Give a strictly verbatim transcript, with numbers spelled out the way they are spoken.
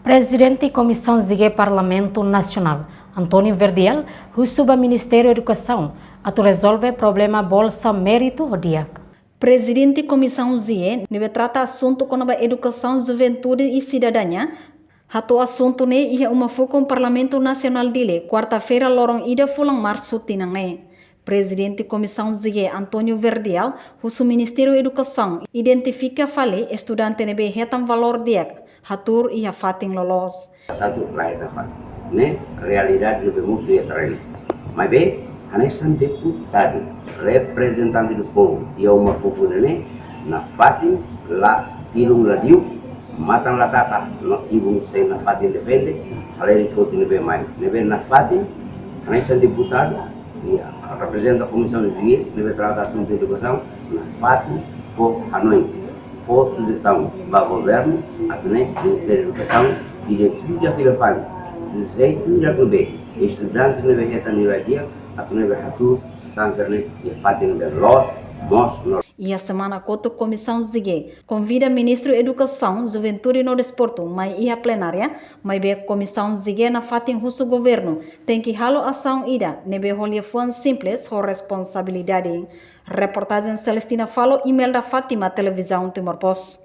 Prezidente Komisaun G Parlamentu Nasionál, António Verdial, husu ba Ministériu Edukasaun atu rezolve problema bolsa méritu ho di'ak. Prezidente Komisaun G ne'ebé trata asuntu kona-ba edukasaun, juventude i sidadania, hato'o asuntu ne'e iha uma fukun Parlamentu Nasionál Dili, kuarta-feira loron ida fulan Marsu tinan ne'e. Prezidente Komisaun G, António Verdial, husu Ministériu Edukasaun identifika fali estudante ne'ebé hetan valór di'ak, hatuur iha fatin loloos. Satu lahir dapat. Ne'e realidade ne'ebé mosu iha terrenu. Maibé, hanesan deputadu, reprezentante do povu, iha uma fukun ne'e, nafatin la tilun la diuk, matan la taka, no ibun sei nafatin defende, halerik foti ne'ebé mai. Ne'ebé nafatin, hanesan deputadu, iha reprezenta Komisaun G ne'ebé trata asuntu edukasaun, nafatin fó hanoin, fó sujestaun ba governu, atu nune'e Ministériu Edukasaun identifika fila fali jeitu ida ne'ebé estudante ne'ebé hetan nilai di'ak, atu nune'e hatuur sira-ne'e iha fatin ne'ebé loos, moos no. Iha semana kotuk Komisaun G konvida Ministru Edukasaun, Juventude no Desportu mai iha plenária, maibé Komisaun G nafatin husu governu tenke halo asaun ida ne'ebé ho liafuan simples ho responsabilidade. Reportajen Celestina Falo, Imelda Fátima, Televizaun Timor Post.